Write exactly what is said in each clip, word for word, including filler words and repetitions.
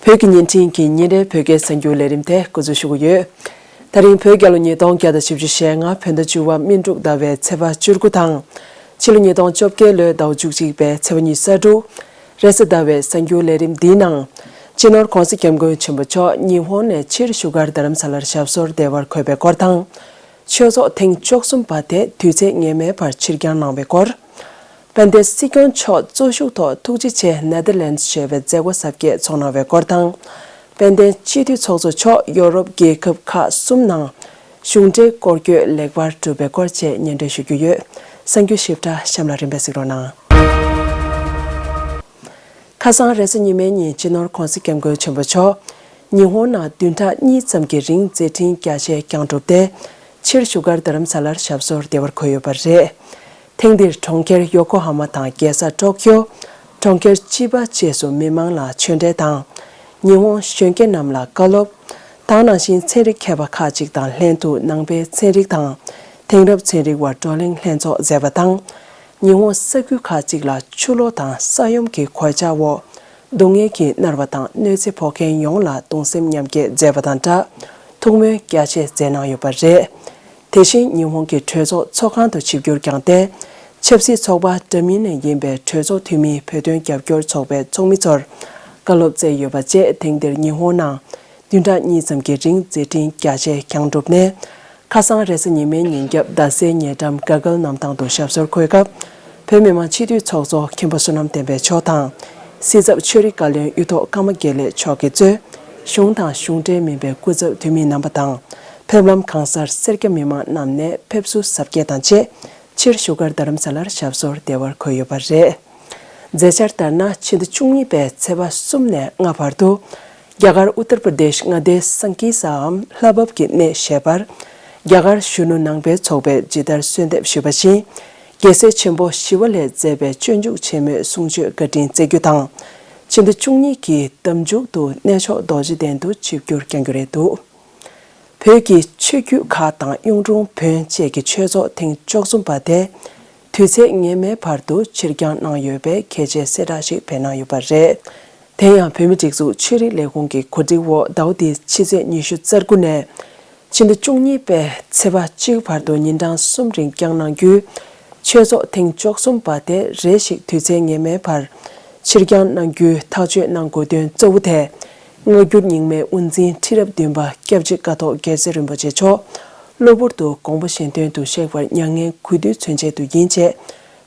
བོད་ཀྱི་བརྙན་འཕྲིན་གྱི་ཉིན་རེའི་བོད་སྐད་གསར་འགྱུར་ལས་རིམ་དེ་འགོ་འཛུགས་ཞུ་གི་ཡོད། ད་རིང་བོད་རྒྱལ་ལོ་ཉིས་སྟོང་བརྒྱ་དང་བཞི་བཅུ་ཞེ་ལྔ་བོད་ཟླ་བཅུ་པ་སྨིན་དྲུག་ཟླ་བའི་ཚེས་པ་བཅུ་དགུ་དང་། ཕྱི་ལོ་ཉིས་སྟོང་བཅོ་བརྒྱད་ལོའི་ཟླ་བ་བཅུ་གཅིག་པའི་ཚེས་པ་ཉི་ཤུ་རྩ་དྲུག་རེས་གཟའ་ཟླ་བའི་གསར་འགྱུར་ལས་རིམ་འདིའི་ནང་། སྤྱི་ནོར་༧གོང་ས་༧སྐྱབས་མགོན་ཆེན་པོ་མཆོག་ཉི་ཧོང་ནས་ཕྱིར་བཞུགས་སྒར་རྡ་རམ་ས་ལར་ཞབས་སོར་བདེ་བར་འཁོད་པའི་སྐོར་དང་། ཆོས་ཚོགས་ཐེངས་བཅུ་གསུམ་པ་དེ་དུས་ཚོད་ངེས་མེད་བར་ཕྱིར་འགྱངས་གནང་བའི་སྐོར། དཔལ་ལྡན་སྲིད་སྐྱོང་མཆོག་གཙོ་བཞུགས་ཐོག་ཐུགས་རྗེ་ཆེ་ནེ་དར་ལེན་ཌི་ཞེས་པའི་མཛད་སྒོ་གཟབ་རྒྱས་ཚོགས་གནང་བའི་སྐོར་དང་། དཔལ་ལྡན་སྤྱི་འཐུས་ཚོགས་གཙོ་མཆོག་ཡོ་རོབ་རྒྱལ་ཁབ་ཁག་གསུམ་ནང་གཞུང་འབྲེལ་སྐོར་སྐྱོད་ལེགས་པར་གྲུབ་པའི་སྐོར་བཅས་སྙན་སྒྲོན་ཞུ་རྒྱུ་ཡོད། གསར་འགྱུར་ཞིབ་ཕྲ་གཤམ་ལ་རིམ་པས་གཟིགས་རོགས་གནང་། ཁ་སང་རེས་གཟའ་ཉི་མའི་ཉིན་སྤྱི་ནོར་༧གོང་ས་༧སྐྱབས་མགོན་ཆེན་པོ་མཆོག་ཉི་ཧོང་ནང་བདུན་ཕྲག་གཉིས་ཙམ་གྱི་རིང་མཛད་འཕྲིན་རྒྱ་ཆེ་བསྐྱངས་གྲུབ་སྟེ། ཕྱིར་བཞུགས་སྒར་རྡ་རམ་ས་ལར་ཞབས་སོར་བདེ་བར་འཁོད་ཡོད་པ་རེད། ཐེངས་འདིར་གྲོང་ཁྱེར་ཡོ་ཀོ་ཧ་མ་དང་རྒྱལ་ས་ཊོག་ཀྱོ། གྲོང་ཁྱེར་ཅི་བ་བཅས་སུ་མི་མང་ལ་ཆོས་འབྲེལ་དང་། ཉི་ཧོང་གཞོན་སྐྱེས་རྣམས་ལ་བཀའ་སློབ། དེ་ནང་བཞིན་ཚན་རིག་མཁས་པ་ཁག་ཅིག་དང་ལྷན་དུ་ནང་པའི་ཚན་རིག་དང་། དེང་རབས་ཚན་རིག་པ་བགྲོ་གླེང་ལྷན་ཚོགས་མཛད་པ་དང་། ཉི་ཧོང་ས་ཁུལ་ཁག་ཅིག་ལ་ཆུ་ལོག་དང་ས་ཡོམ་གྱི་གོད་ཆག་འོག་སྡུག་བསྔལ་གྱིས་མནར་བ་དང་གནོད་འཚེ་ཕོག་མཁན་ཡོངས་ལ་གདུང་སེམས་མཉམ་སྐྱེད་མཛད་པ་དང་སྦྲགས། ཐུགས་སྨོན་རྒྱ་ཆེ་མཛད་གནང་ཡོད་པ་རེད། དེ་བཞིན་ཉི་ཧོང་གི་གྲོས་ཚོགས་ཚོགས་ཁང་དུ་ཆིབས་བསྒྱུར་བསྐྱངས་ཏེ། ཆབ་སྲིད་ཚོགས་པ་འདྲ་མིན་ནས་ཡིན་པའི་གྲོས་ཚོགས་འཐུས་མིའི་བོད་དོན་རྒྱབ་སྐྱོར་ཚོགས་པའི་ཚོགས་མི་ཚོར་བཀའ་སློབ་སྩལ་ཡོད་པ་བཅས། ཐེངས་འདིར་ཉི་ཧོང་ནང་བདུན་ཕྲག་གཉིས་ཙམ་གྱི་རིང་མཛད་འཕྲིན་རྒྱ་ཆེ་བསྐྱངས་གྲུབ་ནས། ཁ་སང་རེས་གཟའ་ཉི་མའི་ཉིན་རྒྱབ་རྡ་སའི་ཉེ་འགྲམ་ག་གལ་གནམ་ཐང་དུ་ཞབས་སོར་འཁོད་སྐབས། བོད་མི་མང་སྤྱི་འཐུས་ཚོགས་གཙོ་མཁན་པོ་བསོད་ནམས་བསྟན་འཕེལ་མཆོག་དང་། སྲིད་ཚབ་ཆོས་རིག་བཀའ་བློན་གཡུ་ཐོག་ཀརྨ་དགེ་ལེགས་མཆོག་གིས་གཙོས། གཞུང་དང་གཞུང་འབྲེལ་མིན་པའི་སྐུ་ཚབ་འཐུས་མི་རྣམ་པ་དང་། ཕེབས་ལམ་གང་སར་སེར་སྐྱ་མི་མང་རྣམས་ནས་ཕེབས་བསུ་གཟབ་རྒྱས་དང་བཅས། ཕྱིར་བཞུགས་སྒར་རྡ་རམ་ས་ལར་ཞབས་སོར་བདེ་བར་འཁོད་ཡོད་པ་རེད། མཛད་འཆར་ལྟར་ན། ཕྱི་ཟླ་བཅུ་གཉིས་པའི་ཚེས་པ་གསུམ་ནས་ལྔ་བར་དུ། རྒྱ་གར་ཨུ་ཏར་པར་དེཤ་མངའ་སྡེའི་སང་ཀི་སའམ་ལྷ་བབ་ཀྱི་གནས་བཞེས་པར། རྒྱ་གར་གཞོན་ནུ་ནང་པའི་ཚོགས་པས་ཇི་ལྟར་གསོལ་འདེབས་ཞུས་པ་བཞིན། རྒྱལ་སྲས་ཆེན་པོ་ཞི་བ་ལྷས་མཛད་པའི་སྤྱོད་འཇུག་ཆེན་མོའི་གསུང་ཆོས་བཀའ་དྲིན་སྩལ་རྒྱུ་དང་། ཕྱི་ཟླ་བཅུ་གཉིས་ཀྱི་ཟླ་མཇུག་ཏུ་གནས་མཆོག་རྡོ་རྗེ་གདན་དུ་ཆིབས་བསྒྱུར་བསྐྱང་རྒྱུ་རེད་འདུག་བོད་ཀྱི་ཆོས་བརྒྱུད་ཁག་དང་གཡུང་དྲུང་བོན་བཅས་ཀྱི་ཆོས་ཚོགས་ཐེངས་བཅུ་གསུམ་པ་དེ། དུས་ཚོད་ངེས་མེད་བར་དུ་ཕྱིར་འགྱངས་གནང་ཡོད་པའི་གལ་ཆེའི་གསལ་བསྒྲགས་ཤིག་སྤེལ་གནང་ཡོད་པ་རེད། དེ་ཡང་བོད་མིའི་སྒྲིག་འཛུགས་ཆོས་རིག་ལས་ཁུངས་ཀྱི་གོ་སྒྲིག་འོག་ཟླ་བ་འདིའི་ཕྱི་ཚེས་ཉི་ཤུ་རྩ་དགུ་ནས། ཕྱི་ཟླ་བཅུ་གཉིས་པའི་ཚེས་པ་གཅིག་བར་དུ་ཉིན་གྲངས་གསུམ་རིང་བསྐྱངས་གནང་རྒྱུའི་ཆོས་ཚོགས་ཐེངས་བཅུ་གསུམ་པ་དེ་རེ་ཞིག་དུས་ཚོད་ངེས་མེད་བར་ཕྱིར་འགྱངས་གནང་རྒྱུའི་ཐག་གཅོད་གནང་དགོས་དོན་གཙོ་བོ་དེ། སྔ་འགྱུར་རྙིང་མའི་དབུ་འཛིན་ཁྲི་རབས་བདུན་པ་སྐྱབས་རྗེ་ཀཿཐོག་རྒྱལ་མཚན་རིན་པོ་ཆེ་མཆོག་གློ་བུར་དུ་དགོངས་པ་གཞན་དོན་དུ་གཤེགས་པར་མྱ་ངན་གུས་འདུད་མཚོན་ཆེད་དུ་ཡིན་ཅེས།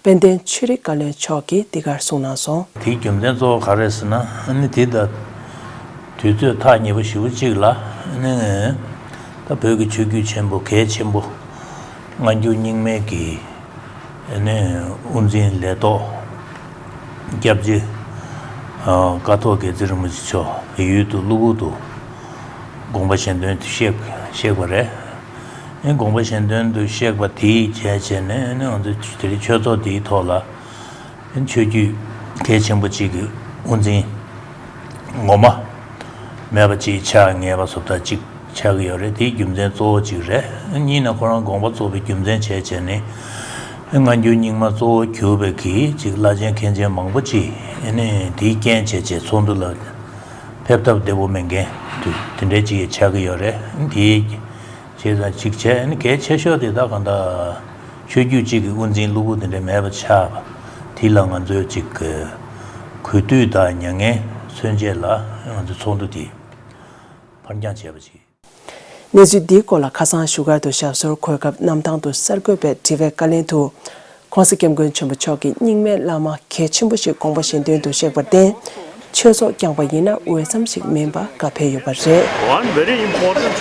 དཔལ་ལྡན་ཆོས་རིག་བཀའ་བློན་མཆོག་གིས་འདི་གར་གསུངས་གནང་སོང་། དེའི་རྒྱུ་མཚན་གཙོ་བོ་ག་རེ་ཟེར་ན། ཨ་ནི་དེ་ད་དུས་ཚོད་ཐག་ཉེ་པོ་ཞེ་པོ་ཅིག་ལ། ཨ་ནི་ད་བོད་ཀྱི་ཆོས་བརྒྱུད་ཆེན་པོ་གལ་ཆེན་པོ་སྔ་འགྱུར་རྙིང་མའི་གི་ཨ་ནི་དབུ་འཛིན་ལས་ཐོག་སྐྱབས་རྗེ་ཨ་ཀཿཐོག་རྒྱལ་མཚན་རིན་པོ་ཆེ་མཆོག་བལ་ཡུལ་དུ་གློ་བུར་དུ་དགོངས་པ་གཞན་དོན་དུ་གཤེགས་གཤེགས་པ་རེད། ཨ་ནི་དགོངས་པ་གཞན་དོན་དུ་གཤེགས་པ་དེའི་རྗེས་བྱས་ནས། ཨ་ནི་ང་ཚོ་དེ་རིང་ཆོས་ཚོགས་དེའི་ཐོག་ལ་ཨ་ནི་ཆོས་བརྒྱུད་གལ་ཆེན་པོ་གཅིག་གི་དབུ་འཛིན་ངོ་མ་མེད་པ་གཅིག་ཆགས་ངེས་པ་བཟོ་ལྟ་གཅིག་ཆགས་ཀྱི་ཡོད་རེད། དེའི་རྒྱུ་མཚན་གཙོ་བོ་གཅིག་རེད། ཨ་ནི་གཉིས་ནས་ཁོ་རང་དགོངས་པ་རྫོགས་པའི་རྒྱུ་མཚན་བྱས་བྱས་ནས། ཨ་ནི་སྔ་འགྱུར་རྙིང་མ་གཙོ་བོ་གྱུར་པའི་གི་ཅིག་བླ་ཆེན་མཁན་ཆེན་མང་པོ་ཅིག་ཨ་ནི་དེའི་རྐྱེན་བྱས་བྱས་ཚོགས་འདུ་ལ་ཕེབས་ཐབས་བདེ་པོ་མེད་མཁན་དུ་དེ་འདྲའི་ཅིག་ཆགས་ཀྱི་ཡོད་རེད། ཨ་ནི་དེའི་བྱས་ཙང་གཅིག་བྱས། ཨ་ནི་གལ་ཆེ་ཤོས་དེ་ད་གང་ལྟར་ཆོས་བརྒྱུད་གཅིག་གི་དབུ་འཛིན་གློ་བུར་དེ་འདྲ་མེད་པ་ཆགས་པ་དེ་ལ་ང་ཚོས་ཅིག་གུས་འདུད་དང་མྱ་ངན་མཚོན་ཆེད་ལ་ང་ཚོས་ཚོགས་འདུ་དེ་ཕར་འགྱངས་བྱས་པ་ཅིག་གནས་ཚུལ་འདིའི་སྐོར་ལ་ཁ་སང་བཞུགས་སྒར་དུ་ཞབས་སོར་འཁོད་སྐབས་གནམ་ཐང་དུ་གསར་འགོད་པས་དྲི་བའི་བཀའ་ལན་དུ། ྋགོང་ས་ྋསྐྱབས་མགོན་ཆེན་པོ་མཆོག་གིས་རྙིང་མའི་བླ་མ་གལ་ཆེན་པོ་ཞིག་དགོངས་པ་གཞན་དོན་དུ་གཤེགས་པར་བརྟེན། ཆོས་ཚོགས་བསྐྱངས་པ་ཡིན་ན་འོས་འཚམ་ཞིག་མིན་པ་བཀའ་ཕེབས་ཡོད་པ་རེད། One very important,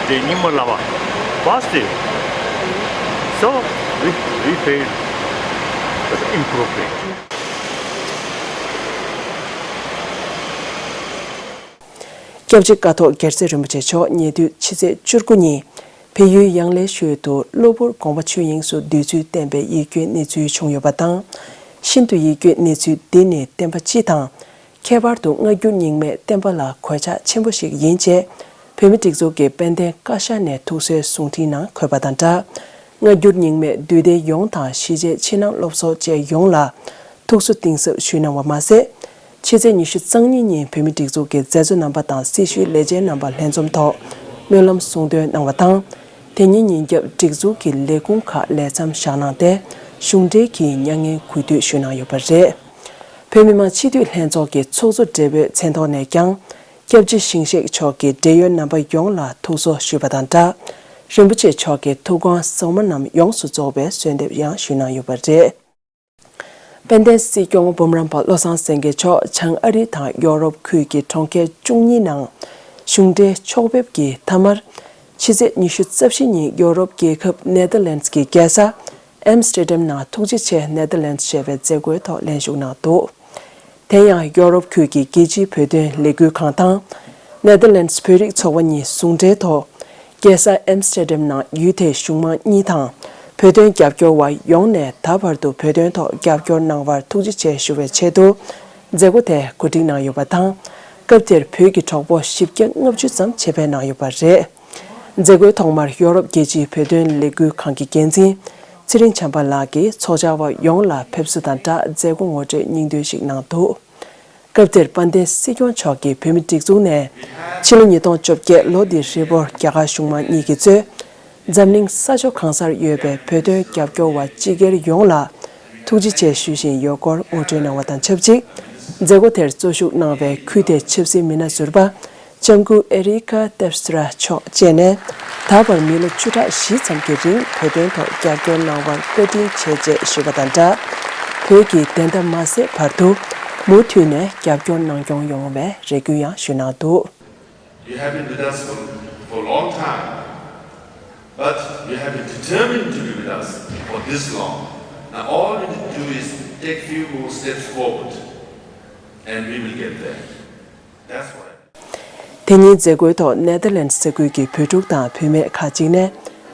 the Nyingma Lama. First day. So, we, we paid improperly. སྐྱབས་རྗེ་ཀཿཐོག་རྒྱལ་མཚན་རིན་པོ་ཆེ་མཆོག་ཉེ་དུས་ཕྱི་ཚེས་བཅུ་དགུ་ཉིན། བལ་ཡུལ་ཡང་ལེ་ཤོད་དུ་གློ་བུར་དགོངས་པ་ཆོས་དབྱིངས་སུ་བསྡུས་ཚུལ་བསྟན་པའི་ཡིད་སྐྱོའི་གནས་ཚུལ་བྱུང་ཡོད་པ་དང་། ཤིན་ཏུ་ཡིད་སྐྱོའི་གནས་ཚུལ་འདི་ནི་བསྟན་པ་སྤྱི་དང་། ཁྱད་པར་དུ་སྔ་འགྱུར་རྙིང་མའི་བསྟན་པ་ལ་གོད་ཆག་ཆེན་པོ་ཞིག་ཡིན་ཅེས། བོད་མིའི་སྒྲིག་འཛུགས་ཀྱི་དཔལ་ལྡན་བཀའ་ཤག་ནས་ཐུགས་གསོའི་གསུང་འཕྲིན་ནང་འཁོད་པ་དང་སྦྲགས། སྔ་འགྱུར་རྙིང་མའི་འདུས་སྡེ་ཡོངས་དང་གཞིས་བྱེས་ཕྱི་ནང་སློབ་ཚོགས་བཅས་ཡོངས་ལ་ཐུགས་གསོ་གཏིང་ཟབ་ཞུས་གནང་བ་མ་ཟད། ཕྱི་ཚེས་ཉི་ཤུ་རྩ་གཉིས་ཉིན་བོད་མི་སྒྲིག་འཛུགས་ཀྱི་མཛད་གཙོ་རྣམ་པ་དང་སྲི་ཞུའི་ལས་བྱེད་རྣམ་པ་ལྷན་འཛོམས་ཐོག་སྨོན་ལམ་གསུང་འདོན་གནང་བ་དང་། དེ་ཉིན་ཉིན་རྒྱབ་སྒྲིག་འཛུགས་ཀྱི་ལས་ཁུངས་ཁག་ལས་མཚམས་བཞག་གནང་སྟེ། གཞུང་འབྲེལ་གྱི་མྱ་ངན་གུས་འདུད་ཞུས་གནང་ཡོད་པ་རེད། བོད་མི་མང་སྤྱི་འཐུས་ལྷན་ཚོགས་ཀྱི་ཚོགས་གཙོ་སྦྲེལ་པོའི་མཚན་ཐོག་ནས་ཀྱང་། སྐྱབས་རྗེ་ཞིང་གཤེགས་མཆོག་གི་བགྲེས་ཡོལ་རྣམ་པ་ཡོངས་ལ་ཐུགས་གསོ་ཞུས་པ་དང་སྦྲགས། རིན་པོ་ཆེ་མཆོག་གི་ཐུགས་དགོངས་གཟེངས་མ་རྣམས་ཡོངས་སུ་རྫོགས་པའི་གསོལ་འདེབས་ཡང་ཞུས་གནང་ཡོད་པ་རེད། དཔལ་ལྡན་སྲིད་སྐྱོང་འབུམ་རམས་པ་བློ་བཟང་སེང་གེ་མཆོག་བྱང་ཨ་རི་དང་ཡོ་རོབ་ཁུལ་གྱི་གྲོང་ཁྱེར་བཅུ་གཉིས་ནང་གཞུང་འབྲེལ་ཕྱོགས་ཕེབས་ཀྱི་མཐའ་མར། ཕྱི་ཚེས་ཉི་ཤུ་རྩ་བཞི་ཉིན་ཡོ་རོབ་རྒྱལ་ཁབ་ནེ་དར་ལེནཌ་ཀྱི་རྒྱལ་ས་ཨེམ་སི་ཊར་ཌམ་ནང་ཐུགས་རྗེ་ཆེ་ནེ་དར་ལེནཌ་ཞེས་པའི་མཛད་སྒོའི་ཐོག་ལྷན་ཞུགས་གནང་འདུག་དེ་ཡང་ཡོ་རོབ་ཁུལ་གྱི་རྒྱལ་སྤྱིའི་བོད་དོན་ལས་འགུལ་ཁང་དང་། ནེ་དར་ལེནཌ་བོད་རིགས་ཚོགས་པ་གཉིས་ཟུང་འབྲེལ་ཐོག་རྒྱལ་ས་ཨེམ་སི་ཊར་ཌམ་ནང་ཡུལ་དེའི་གཞུང་མང་གཉིས་དང་། བོད་དོན་རྒྱབ་སྐྱོར་བ་ཡོངས་ནས་ད་བར་དུ་བོད་དོན་ཐོག་རྒྱབ་སྐྱོར་གནང་བར་ཐུགས་རྗེ་ཆེ་ཞུ་བའི་ཆེད་དུ། མཛད་སྒོ་དེ་གོ་སྒྲིག་གནང་ཡོད་པ་དང་། སྐབས་དེར་བོད་ཀྱི་གྲོགས་པོ་བཞི་བརྒྱ་ལྔ་བཅུ་ཙམ་ཆེད་ཕེབས་གནང་ཡོད་པ་རེད། མཛད་སྒོའི་ཐོག་མར་ཡོ་རོབ་རྒྱལ་སྤྱིའི་བོད་དོན་ལས་འགུལ་ཁང་གི་འགན་འཛིན་ཚེ་རིང་བྱམས་པ་ལགས་ཀྱིས་ཚོགས་བཅར་བ་ཡོངས་ལ་ཕེབས་བསུ་དང་སྦྲགས་མཛད་སྒོ་ངོ་སྤྲོད་སྙིང་བསྡུས་ཤིག་གནང་འདུག་སྐབས་དེར་དཔལ་ལྡན་སྲིད་སྐྱོང་མཆོག་གིས་བོད་མི་སྒྲིག་འཛུགས་ནས་ཕྱི་ལོ་ཉིས་སྟོང་བཅོ་བརྒྱད་ལོ་འདིའི་ཧྲིལ་པོར་རྒྱ་གར་གཞུང་མང་གཉིས་ཀྱིས་གཙོས། འཛམ་གླིང་ས་ཕྱོགས་གང་སར་ཡོད་པའི་བོད་དོན་རྒྱབ་སྐྱོར་བ་སྤྱི་སྒེར་ཡོངས་ལ་ཐུགས་རྗེ་ཆེ་ཞུ་བཞིན་ཡོད་སྐོར་ངོ་སྤྲོད་གནང་བ་དང་ཆབས་ཅིག་མཛད་སྒོ་དེར་གཙོ་ཞུགས་གནང་བའི་ཁུལ་དེའི་ཆབ་སྲིད་མི་སྣ་ཟུར་པ་ལྕམ་སྐུ་ཨེ་རི་ཀ་ཏེབ་སི་ཏྲ་མཆོག་བཅས་ནས། ད་བར་མི་ལོ་བཅུ་ཕྲག་བཞི་ཙམ་གྱི་རིང་བོད་དོན་ཐོག་རྒྱབ་སྐྱོར་གནང་བར་བཀའ་དྲིན་ཆེ་ཅེས་ཞུས་པ་དང་སྦྲགས། བོད་ཀྱིས་བདེན་མཐའ་མ་གསལ་བར་དུ་མུ་མཐུད་ནས་རྒྱབ་སྐྱོར་གནང་སྐྱོང་ཡོང་བའི་རེ་སྐུལ་ཡང་ཞུས་གནང་འདུག You have been with us for, for a long time, but you have been determined to be with us for this long. Now all we need to do is take few more steps forward, and we will get there. That's what I དེ་ཉིན་མཛད་སྒོའི་ཐོག་ནེ་དར་ལེནཌ་ས་ཁུལ་གྱི་བོད་ཕྲུག་དང་བུད་མེད་ཁག་ཅིག་ནས་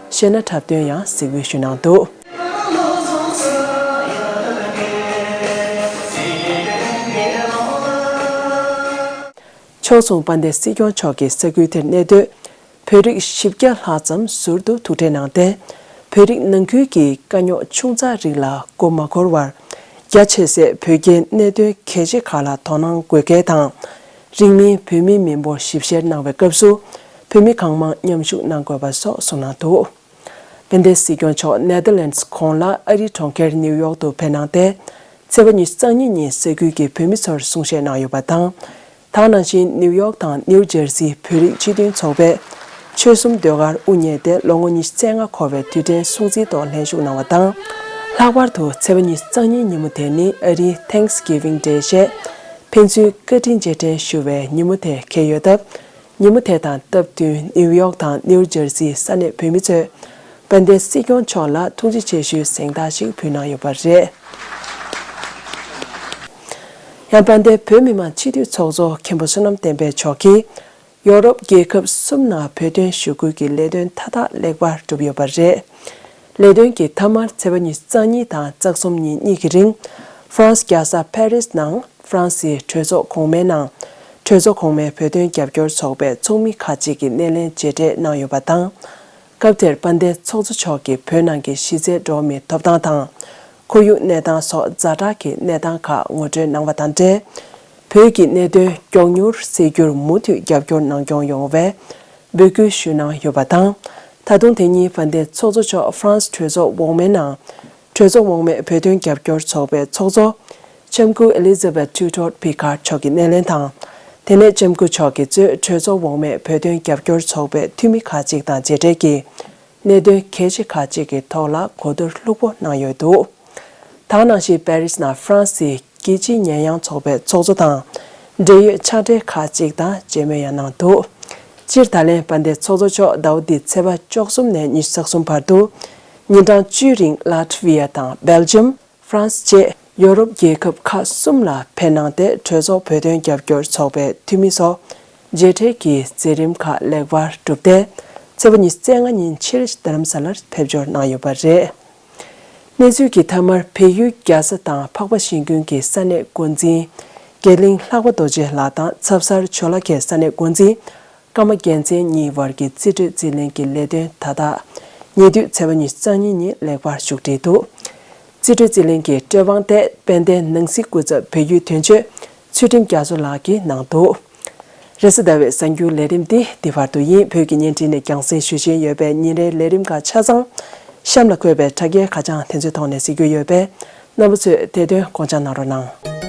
གཞས་སྣ་འཁྲབ་སྟོན་ཡང་གཟིགས་འབུལ་ཞུས་གནང་འདུག་ཕྱོགས་མཚུངས་དཔལ་ལྡན་སྲིད་སྐྱོང་མཆོག་གིས་ས་ཁུལ་དེར་གནས་སྡོད་བོད་རིགས་བཞི་བརྒྱ་ལྷག་ཙམ་ཟུར་དུ་ཐུག་འཕྲད་གནང་སྟེ། བོད་རིགས་ནང་ཁུལ་གྱི་དཀའ་རྙོག་ཆུང་ཙག་རིགས་ལ་མགོ་མ་འཁོར་བར། རྒྱ་ཆེ་སའི་བོད་རྒྱའི་གནད་དོན་གལ་ཆེ་ཁག་ལ་དོ་སྣང་དགོས་གལ་དང་། རིང་མིན་བོད་མིའི་མི་འབོར་ཞིབ་བཤེར་གནང་བའི་སྐབས་སུ། བོད་མི་གང་མང་མཉམ་ཞུགས་གནང་དགོས་པ་སོགས་གསུངས་གནང་འདུག་དཔལ་ལྡན་སྲིད་སྐྱོང་མཆོག་ནེ་དར་ལེནཌ་གོང་ལ་ཨ་རིའི་གྲོང་ཁྱེར་ནིའུ་ཡོག་ཏུ་ཕེབས་གནང་སྟེ། ཚེས་པ་ཉི་ཤུ་རྩ་གཉིས་ཉིན་ས་ཁུལ་གྱི་བོད་མི་ཚོར་གསུང་བཤད་གནང་ཡོད་པ་དང་། ད་ག་ནང་བཞིན་ནིའུ་ཡོག་དང་ནིའུ་ཇར་སིའི་བོད་རིགས་སྤྱི་མཐུན་ཚོགས་པས་ཆོལ་གསུམ་ཟློས་གར་དབུ་བརྙེས་ཏེ་ལོ་ངོ་ཉི་ཤུ་རྩ་ལྔ་འཁོར་བའི་དུས་དྲན་སྲུང་བརྩིའི་ཐོག་ལྷན་ཞུགས་གནང་བ་དང་། ལྷག་པར་དུ་ཚེས་པ་ཉི་ཤུ་རྩ་གཉིས་ཉིན་མོ་དེ་ནི་ཨ་རིའི་Thanksgiving Day ཞེས་ཕན་ཚུན་བཀའ་དྲིན་རྗེས་དྲན་ཞུ་བའི་ཉིན་མོ་དེ་འཁེལ་ཡོད་སྟབས། ཉིན་མོ་དེ་དང་སྟབས་བསྟུན་ནིའུ་ཡོག་དང་ནིའུ་ཇར་སིའི་ས་གནས་བོད་མི་ཚོས་དཔལ་ལྡན་སྲིད་སྐྱོང་མཆོག་ལ་ཐུགས་རྗེ་ཆེ་ཞུའི་གཟེངས་རྟགས་ཤིག་ཕུལ་གནང་ཡོད་པ་རེད། ཡང་དཔལ་ལྡན་བོད་མི་མང་སྤྱི་འཐུས་ཚོགས་གཙོ་མཁན་པོ་བསོད་ནམས་བསྟན་འཕེལ་མཆོག་གིས། ཡོ་རོབ་རྒྱལ་ཁབ་གསུམ་ནང་བོད་དོན་ཞུ་སྐུལ་གྱི་ལས་དོན་མཐའ་དག་ལེགས་པར་གྲུབ་ཡོད་པ་རེད། ལས་དོན་གྱི་མཐའ་མར་ཚེས་པ་ཉི་ཤུ་རྩ་གཉིས་དང་རྩ་གསུམ་ཉིན་གཉིས་ཀྱི་རིང་། ཧྥ་རན་སི་རྒྱལ་ས་ཕ་རི་སི་ནང་ཧྥ་རན་སིའི་གྲོས་ཚོགས་གོང་མའི་ནང་། གྲོས་ཚོགས་གོང་མའི་བོད་དོན་རྒྱབ་སྐྱོར་ཚོགས་པའི་ཚོགས་མི་ཁག་ཅིག་གིས་སྣེ་ལེན་མཇལ་འཕྲད་གནང་ཡོད་པ་དང་། སྐབས་དེར་དཔལ་ལྡན་ཚོགས་གཙོ་མཆོག་གིས་བོད་ནང་གི་གཞི་རྩའི་འགྲོ་བ་མིའི་ཐོབ་ཐང་དང་། ཁོར་ཡུག་གནས་སྟངས་སོགས་ཛ་དྲག་གི་གནས་སྟངས་ཁག་ངོ་སྤྲོད་གནང་བ་དང་འབྲེལ། བོད་ཀྱི་གནད་དོན་མགྱོགས་མྱུར་སེལ་རྒྱུར་མུ་མཐུད་རྒྱབ་སྐྱོར་གནང་སྐྱོང་ཡོང་བའི་འབོད་སྐུལ་ཞུས་གནང་ཡོད་པ་དང་། ད་དུང་དེ་ཉིན་དཔལ་ལྡན་ཚོགས་གཙོ་མཆོག་ཧྥ་རན་སི་གྲོས་ཚོགས་འོག་མའི་ནང་། གྲོས་ཚོགས་འོག་མའི་བོད་དོན་རྒྱབ་སྐྱོར་ཚོགས་པའི་ཚོགས་གཙོ། ལྕམ་སྐུ་Elizabeth Tudor Pickard མཆོག་གི་སྣེ་ལེན་དང་། དེ་ནས་ལྕམ་སྐུ་མཆོག་གིས་གཙོས་གྲོས་ཚོགས་འོག་མའི་བོད་དོན་རྒྱབ་སྐྱོར་ཚོགས་པའི་འཐུས་མི་ཁག་ཅིག་དང་མཇལ་འཕྲད་ཀྱིས། གནད་དོན་གལ་ཆེ་ཁག་ཅིག་གི་ཐོག་ལ་གོ་བསྡུར་ལྷུག་པོ་གནང་ཡོད་འདུག་ད་ག་ནང་བཞིན་པེ་རིས་ནང་ཧྥ་རན་སིའི་རྒྱལ་སྤྱིའི་ཉེས་ཡངས་ཚོགས་པའི་ཚོགས་གཙོ་དང་འབྲེལ་ཡོད་ཕྱག་སྦྲེལ་ཁག་ཅིག་དང་མཇལ་མོལ་ཡང་གནང་འདུག་སྤྱིར་ད་ལན་དཔལ་ལྡན་ཚོགས་གཙོ་མཆོག་ཟླ་བ་འདིའི་ཚེས་པ་བཅུ་གསུམ་ནས་ཉི་ཤུ་རྩ་གསུམ་བར་དུ་ཉིན་གྲངས་བཅུའི་རིང་ལཱ་ཐི་ཝི་ཡ་དང་སྦེལ་ཇམ། ཧྥ་རན་སི་བཅས་ཡོ་རོབ་རྒྱལ་ཁབ་ཁག་གསུམ་ལ་ཕེབས་གནང་སྟེ་གྲོས་ཚོགས་བོད་དོན་རྒྱབ་སྐྱོར་ཚོགས་པའི་འཐུས་མི་ཚོ་མཇལ་འཕྲད་ཀྱི་མཛད་རིམ་ཁག་ལེགས་པར་གྲུབ་སྟེ། ཚེས་པ་ཉི་ཤུ་རྩ་ལྔ་ཉིན་ཕྱིར་རྡ་རམ་ས་ལར་ཕེབས་འབྱོར་གནང་ཡོད་པ་རེད། གནས་ཚུལ་གྱི་མཐའ་མར་བལ་ཡུལ་རྒྱལ་ས་དང་འཕགས་པ་ཤིང་ཀུན་གྱི་ས་གནས་འགོ་འཛིན་དགེ་ལེགས་ལྷག་པ་རྡོ་རྗེ་ལགས་དང་ཚབ་སར་ཇོ་ལ་ཁའི་ས་གནས་འགོ་འཛིན། ཀརྨ་རྒྱལ་མཚན་གཉིས་བར་གྱི་རྩིས་སྤྲོད་རྩིས་ལེན་གྱི་ལས་དོན་ད་ལྟ་ཉེ་དུས་ཚེས་པ་ཉི་ཤུ་རྩ་གཉིས་ཉིན་ལེགས་པར་མཇུག་བསྒྲིལ་འདུག་རྩིས་སྤྲོད་རྩིས་ལེན་གྱི་སྤྲོད་དབང་དེ་དཔལ་ལྡན་ནང་སྲིད་སྐུ་ཚབ་བལ་ཡུལ་དོན་གཅོད་ ཚུལ་ཁྲིམས་རྒྱ་མཚོ་ལགས་ཀྱིས་གནང་འདུག་རེས་གཟའ་ཟླ་བའི་གསར་འགྱུར་ལས་རིམ་འདི་འདི་བར་དུ་ཡིན། བོད་ཀྱི་བརྙན་འཕྲིན་ནས་རྒྱང་སྲིང་ཞུ་བཞིན་ཡོད་པའི་ཉིན་རེའི་ལས་རིམ་ཁག་ཆ་ཚང་གཤམ་ལ་འཁོད་པའི་དྲ་རྒྱའི་ཁ་བྱང་དེ་ཚོའི་ཐོག་ནས་གཟིགས་རྒྱུ་ཡོད་པས། རྣམ་པ་ཚོས་དེ་དོན་དགོངས་འཇགས་གནང་རོགས་གནང་།